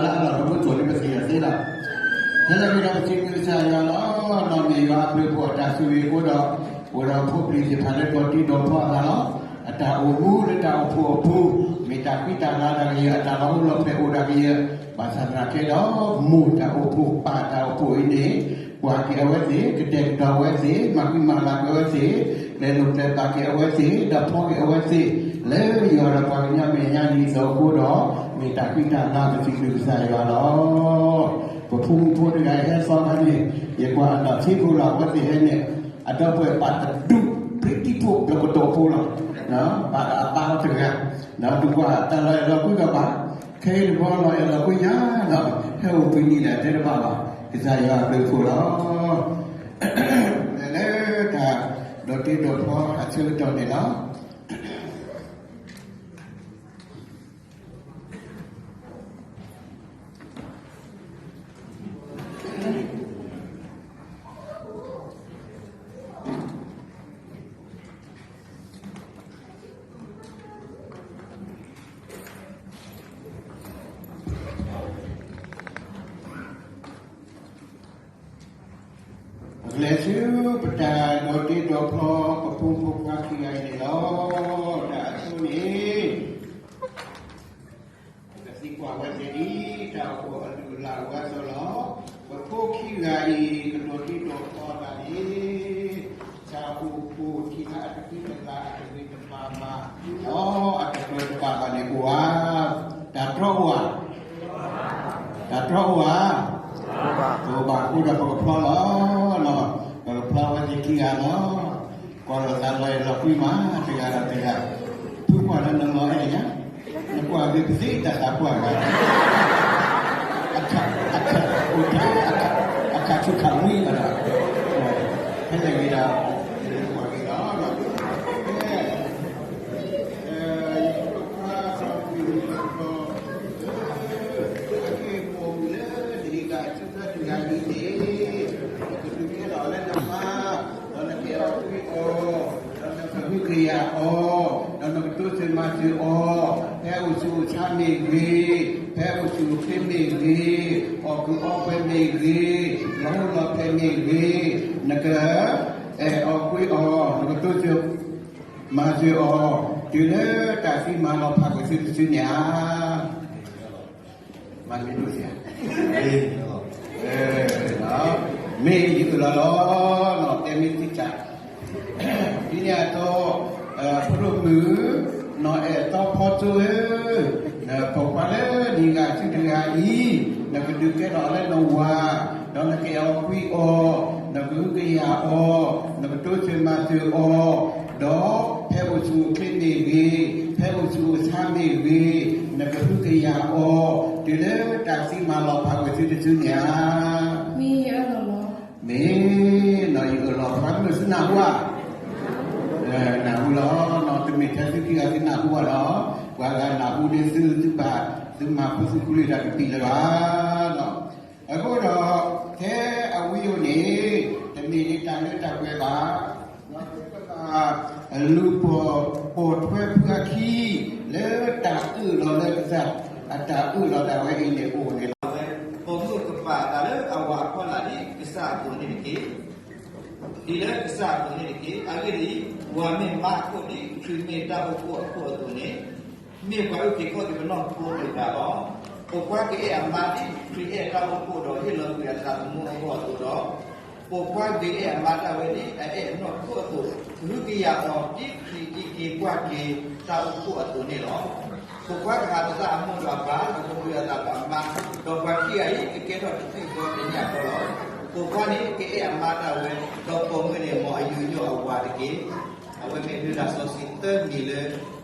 လၢအလီၢ်တမူကၠိၣ်န့ၣ်ပသ့ၣ်ညါသ့လီၤ. ဟဲလၢကဒီးပစံးဘျုးကစၢ်ယွၤလီၤ. ဒီးမ့ၢ်ယွၤအဘျုးအဖှိၣ်အတၢ်ဆိၣ်ဂ့ၤအဃိဒီး အိၣ်ဒီးဖိပျံၤသ့ၣ်တဖၣ်လၢဒီးတ့ဒီးဖျီအသးလီၤ. အတၢ်အိၣ်မူလၢတၢ်အိၣ်ဖှိၣ်အပူၤ မ့ၢ်တၢ်ဃံတၢ်လၤဒၣ်ကယဲၢ် အတၢ်လီၤဟိလီၤဖျဲးအိၣ်ဒၣ်ကယဲၢ်, ဘၣ်ဆၣ်သနာ်က့ဒီး မိၢ်တၢ်အိၣ်ဖှိၣ်ပၢ်တၢ်အိၣ်ဖှိၣ်အံၤန့ၣ် ကွၢ်က့ၤအဝဲသ့ၣ်, ကတဲာ်ကတီၤအဝဲသ့ၣ်, မၤဃံမၤလၤက့ၤအဝဲသ့ၣ်, လဲၤလိာ်ကျဲၤဘၣ်က့ၤအဝဲသ့ၣ်, ဒီးဖီက့ၤအဝဲသ့ၣ် လၢယွၤဒီးပှၤကညီမဲာ်ညါဒ်သိးအဃိဒီး မ့ၢ်တၢ်ဃံတၢ်လၤပစံးဘျုးကစၢ်ယွၤလီၤ. ပဖိမုၣ်ဖိတဂၤအံၤဟဲသီခါန့ၣ် ယကွၢ်အဒီးထံဖိလီၤ အဝဲသ့ၣ်ဟဲန့ၣ် အဒီပုၢ်ဝဲၢ်ပာ်တဒူၣ် ဖံးတံၢ်ဖိ ပျီကတိၤဖိလီၤ. ဘၣ်ဒီးအဘါထီၣ်တဂၤ, ဒီးတကွၢ်တၢ်လီၤအဲၣ်လီၤကွံကဘၣ်, ခဲအံၤတဘျီလီၤအဲၣ်လီၤကွံညါဒီး ဟဲအိၣ်ပှဲၤနံၣ်လဲၣ်တဲတဘၣ်ဘၣ်, ကစၢ်ယွၤအဘျုးအဖှိၣ်လီၤ. လၢတၢ်ဒီးတ့ဒီးဖျီအဆၢကတီၢ်န့ၣ်လီၤ. ပကလဲၤဆူပတၢ်ဒီးတ့ဒီးဖျီ ပဖိမုၣ်ဖိခွါခံဂၤအံၤန့ၣ်လီၤ. တၢ်အဆိန့ၣ် ပကသံကွၢ်ဝဲသ့ၣ်ဒ် တၢ်အိၣ်ဖှိၣ်အလုၢ်အလၢ်အဂီၢ်အသိးလီၤ. ပဖိခံဂၤအံၤ ကဒီးတ့ဒီးဖျီအသးန့ၣ် တၢ်အိၣ်ဖှိၣ်ထံၣ်အတသံတလၢ် အတဂ့ၤတဘၣ်ဘၣ်, ဒီးအတကြၢးတဘၣ်ဘၣ်န့ၣ်အိၣ်ဧါ. တၢ်တြီအိၣ်ဧါ. တၢ်တြီအိၣ်ဧါ. တအိၣ်ဘၣ်အဃိဒီးပကဖျီလီၤ. ပကဖျီဝဲသ့ၣ်ခံဂၤလီၤ. ကွၢ်လိာ်သးလီၤအဲၣ်လီၤကွံမး တဂၤဒီးတဂၤ, ဖုကွၢ်လၢနလီၤအဲၣ်ညါ, နကွၢ်ဂ့ၤပသ့တၢ်သးပှၢ်ဂၤ, အခး အခး အိၣ်တ့ အခး အခးဆူၣ်ခးဝံၤဘၣ်ဒီး, ဖဲလဲၣ်ဂ့ၤဒီး ကွၢ်ဂ့ၤလီၤ. ယဖိခွါစီၤပူၤ အက့ၢ်ပိာ်မုၣ်လၢတဂ့ၤကးဆူၣ်တဂၤအံၤန့ၣ်, ကဒုးကဲထီၣ်လၢနမါ, ဒီးနကအဲၣ်အီၤကွံအီၤ, ဒီးနကဟုကယာ်အီၤ, ဒီးနကတိစၢၤမၤစၢၤအီၤ, ဖဲအိၣ်ဆူၣ်အိၣ်ဆါမ့ၢ်ဂ့ၤ, ဖဲအိၣ်ဆူၣ်အိၣ်ချ့မ့ၢ်ဂ့ၤ, အီၣ်ကုးအီပှဲၤမ့ၢ်ဂ့ၤ, လီၤဟိလီၤဖျဲးမ့ၢ်ဂ့ၤ, နကအဲၣ်အီၤကွံအီၤ, နကတိစၢၤ မၤစၢၤအီၤ, တုၤလၢတၢ်သံမၤလီၤဖးကွံာ်သုတစုန့ၣ်ဧါ. မၤမ့ၢ်ဒိၣ်စ့ၢ်ဧါ. မ့ၢ်ယအၢၣ်လီၤလီၤ, တဲမ့ၢ်တံၢ်တၢ်, ဒ်န့ၣ်အသိး, ဖိဒိၣ်မုၣ်, နီၢ်အဲၣ်သီဖီကၠိဧၢ, နပိာ်ခွါလၢနဂၤစုတဂၤအံၤ, နကဒုးကဲထီၣ်လၢနဝၤ, ဒီးနကအဲၣ်အီၤကွံအီၤ, နကဟုကယာ်အီၤ, နကတိစၢၤမၤစၢၤအီၤ, ဒီးဖဲအိၣ်ဆူၣ်အိၣ်ချ့မ့ၢ်ဂ့ၤ, ဖဲအိၣ်ဆူၣ်အိၣ်ဆါမ့ၢ်ဂ့ၤ, နကဟုကယာ်အီၤ, တုၤလၢတၢ်သံမၤလီၤဖးကွံာ်သုတစုန့ၣ်ဧါ. မ့ၢ်ယအၢၣ်လီၤလီၤ. မ့ၢ်နီၢ်ယအၢၣ်လီၤ ပှၤမုၢ်သုနၢ်ဟူဧါ. နၢ်ဟူလီၤ, တမ့ၢ်ထဲသုခံဂၤသုနၢ်ဟူဘၣ်ဒီး, ပှၤဂၤနၢ်ဟူဒ်သု သုဘၣ် သုမၤဖိသုကလုၢ်တၢ်ကပံာ်လၢၤဘၣ်. အဃိဒီး, ထဲအဝံၤအံၤန့ၣ်, တမ့ၢ်ဒ်တၢ်လၢတၢ်ပှဲၤဘၣ်, ဒီးသုကဘၣ် လူၤပိာ်ထွဲဖုအခံ, လၢတၢ်အၢၣ်လီၤလၢကစၢ် အတၢ်အၢၣ်လီၤဒၣ်ဝဲအံၤန့ၣ်အိၣ်န့ၣ်လီၤ. ပိာ်မုၣ်ကပာ်အသးလၢအဝၤအဖီလာ်ဒ်ကစၢ်အသိးန့ၣ်တက့ၢ်. ဒ်လၢကစၢ်အသိးန့ၣ်တက့ၢ်. အဂ့ၢ်ဒ်အံၤ, ဝၤမ့ၢ်မါအခိၣ်ဒ်ခရံာ်မ့ၢ်တၢ်အိၣ်ဖှိၣ်အခိၣ်အသိးန့ၣ်, မ့ၢ်ပှၤအုၣ်က့ၤခီၣ်က့ၤပနီၢ်ခိတဂၤလီၤ. ပိာ်ခွါကအဲၣ်အမါဒ်ခရံာ်အဲၣ်တၢ်အိၣ်ဖှိၣ်ဒီးဟ့ၣ်လီၤကွံာ်အသးသမူအဂီၢ်အသိးဒီး, ပိာ်ခွါဂ့ၤအဲၣ်အမါဒၣ်ဝဲဒ်အအဲၣ်အနီၢ်ခိအသိး, ကဟုကယာ်အီၤဒ်ခရံာ်အံးက့ၤကွၢ်က့ၤတၢ်အိၣ်ဖှိၣ်အသိးန့ၣ်လီၤ. ပိာ်ခွါကဟးသဒၣ်အမိၢ်ဒီးအပၢ်, ဒီးကပျံၤအသးဒီးအမါ, ဒီးပှၤခံဂၤအံၤကကဲထီၣ်တထံၣ်ဃီတညၣ်ဃီလီၤ. ပိာ်ခွါန့ၣ်ကအဲၣ်အမါဒၣ်ဝဲ, ဒီးပိာ်မုၣ်န့ၣ်မ်အယိာ်ယိာ်အဝၤတက့ၢ်. အဝဲမ့ၢ်လံာ်စီဆှံသၢမံၤလၢ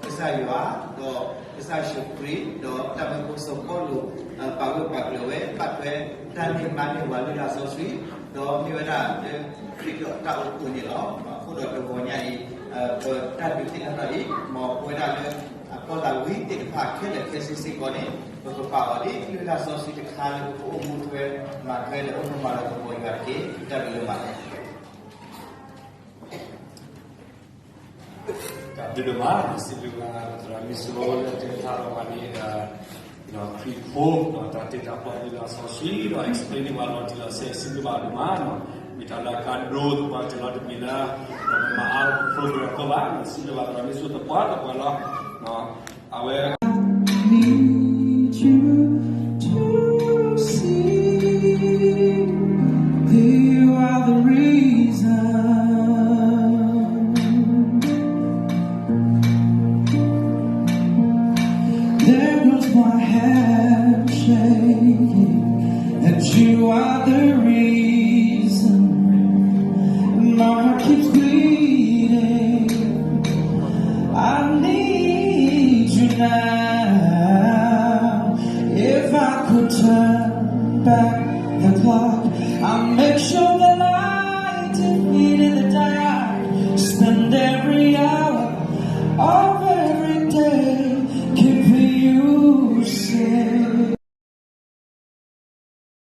ကစၢ်ယွၤ, ဒီးကစၢ်ယ့ၣ်ၡူးခရံာ်, ဒီးတၢ်မၢဖိစီၤပီလူး ပာ်ဂၢၢ်ပာ်ကျၢၤဝဲ ဘၣ်ထွဲတၢ်န့ၢ်မါန့ၢ်ဝၤလံာ်စီဆှံ, ဒီးမ့ၢ်ဝဲဒၣ်လၢခရံာ်ဒီးတၢ်အိၣ်ဖှိၣ်န့ၣ်လီၤ. အဃိဒီးတဂီၤညါအံၤ, ပတၢ်ဒုးသ့ၣ်နီၣ်ထီၣ်အံၤ, မ်ပဝဲဒၣ်လၢ အဖီလာ်ဝံၤသ့ၣ်တဖၣ်ခဲလၢာ်ခဲဆ့စ့ၢ်ကီးန့ၣ်, ပကပာ်အီၤဒ်လံာ်စီဆှံတခါလၢပကအိၣ်မူထွဲမၤထွဲလၢအိၣ်မူမၤလၤကပီၤယွၤတက့ၢ်. တၢ်ဘျုးလၢမး. တၢ်ဘျုးဒိၣ်မး, စံးဘျုးဘၣ်သရၣ်မုၣ်စီၤလီလၢတဲထါလီၤဝဲန့ၣ်ဒီး, ခရံာ်ဖိ တၢ်တ့တၢ်ဖျီ လံာ်စီဆှံဒီး explain န့ၢ်ပှၤလီၤတံၢ်လီၤဆဲး စံးဘျုးဘၣ်ဒိၣ်မး, မ့ၢ်တၢ်လၢအကါဒိ သပှၢ်တၢၢ်လီၤတမ့ၢ်လၢ ပမၤအါ program အဃိဘၣ်, စံးဘျုးဘၣ်သရၣ်မုၣ်ဆူသပှၢ်သပှၢ်လီၤ. အဝဲ need you to see you are the reason. There goes my hand shaking, and you are the reason my heart keeps bleeding. I need you now. If I could turn back the clock, I'll make sure